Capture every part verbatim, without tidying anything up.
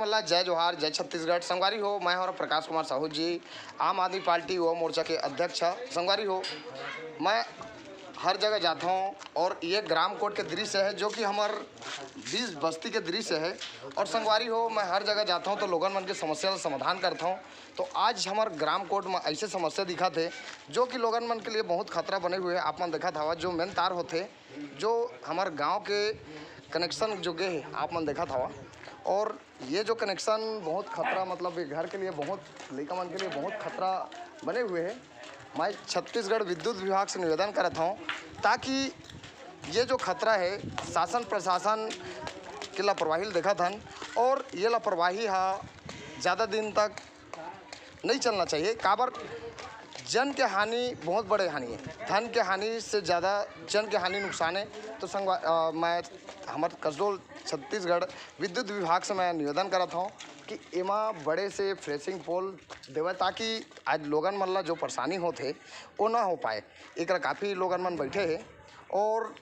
मल्ला, जय जोहार, जय छत्तीसगढ़। संगवारी हो, मैं हूं प्रकाश कुमार साहू जी, आम आदमी पार्टी युवा मोर्चा के अध्यक्ष। संगवारी हो, मैं हर जगह जाता हूं और ये ग्राम कोट के दृश्य है, जो कि हमर बीस बस्ती के दृश्य है। और संगवारी हो, मैं हर जगह जाता हूं तो लोगन मन के समस्या ला समाधान करता हूं। तो आज हमर ग्राम कोट में ऐसे समस्या दिखत हे, जो कि लोगन मन के लिए बहुत खतरा बने हुए हे। आप मन देखत हवा, जो मेन तार होथे, जो हमर गांव के कनेक्शन जो गे हे, आप मन देखत हवा। और ये जो कनेक्शन बहुत खतरा, मतलब ये घर के लिए, बहुत लइका मन के लिए बहुत खतरा बने हुए हे। मैं छत्तीसगढ़ विद्युत विभाग से निवेदन करत हूँ, ताकि ये जो खतरा है, शासन प्रशासन के लापरवाही ल देखत हन, और ये लापरवाही हा ज़्यादा दिन तक नहीं चलना चाहिए। काबर, जन के हानि बहुत बड़े हानि है, धन के हानि से ज़्यादा जन के हानि नुकसान है। तो संगवा-, अ, मैं हमर कसडोल छत्तीसगढ़ विद्युत विभाग से मैं निवेदन करत हूँ कि एमा बड़े से फ्रेसिंग पोल देवे, ताकि आज लोगन मन ला जो परेशानी होत हे, वो ना हो पाए। एकरा काफ़ी लोगन मन बैठे हे और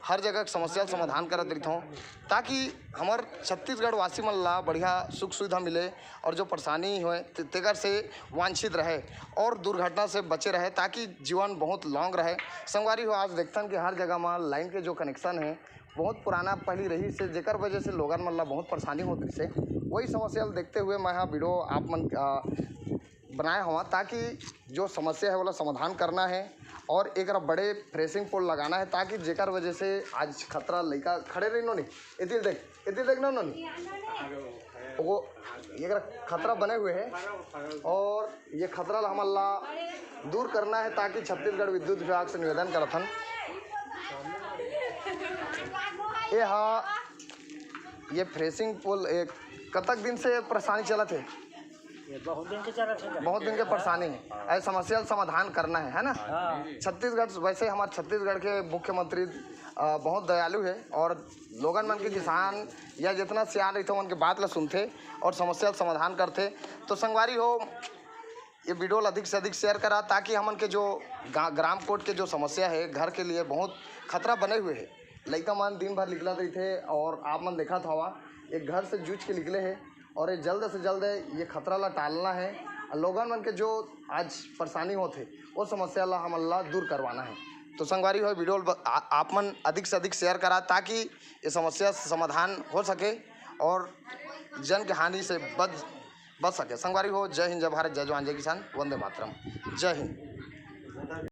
हर जगह के समस्या ल समाधान करत रहिथों, ताकि हमर छत्तीसगढ़ वासी मन ला बढ़िया सुख सुविधा मिले और जो परेशानी होए ते-, तेकर से वंचित रहे और दुर्घटना से बचे रहे, ताकि जीवन बहुत लॉन्ग रहे। संगवारी हो, आज देखथन कि हर जगह म लाइन के जो कनेक्शन है, बहुत पुराना पहली रही से, जेकर वजह से लोगन मन ला बहुत परेशानी होत रहिसे। वही समस्या ल देखते हुए मैं हा वीडियो आप मन, अ, बनाए हवा, ताकि जो समस्या है, ओला समाधान करना है और एक बड़े फ्रेसिंग पोल लगाना है, ताकि जेकर वजह से आज खतरा लइका खड़े रही नोनी, एतिल देख, एतिल देख ना नोनी, वो ये खतरा बने हुए है और ये खतरा ला हमन ला दूर करना है, ताकि छत्तीसगढ़ विद्युत विभाग से निवेदन करत हन। ये हा, ये फ्रेसिंग पोल एक कतक दिन से परेशानी चलत है? ये बहुत दिन के चलत है। बहुत दिन के परेशानी है। ऐसे समस्या ल समाधान करना है, है ना? हाँ। छत्तीसगढ़, वैसे हमारे छत्तीसगढ़ के मुख्यमंत्री, अ, बहुत दयालु है और लोगन मन के, किसान या जितना सियान रहिथे, उनके बात ला सुनथे और समस्या ल समाधान करथे। तो संगवारी हो, ये वीडियो ला अधिक से अधिक शेयर करा, ताकि हमन के जो गा-, ग्राम कोट के जो समस्या है, घर के लिए बहुत खतरा बने हुए है। लइका मन दिन भर निकलत रहिथे और आप मन देखत हवा, एक घर से जूझ के निकले है और ये जल्द से जल्द ये खतरा ला टालना है। लोगन मन के जो आज परेशानी होत है, वो समस्या ला हमन ला दूर करवाना है। तो संगवारी हो, वीडियो ल ब-, आ-, आप मन अधिक से अधिक शेयर करा, ताकि ये समस्या समाधान हो सके और जन के हानि से बच, बच सके। संगवारी हो, जय हिंद, जय भारत, जय जवान, जय किसान, वंदे मातरम, जय हिंद।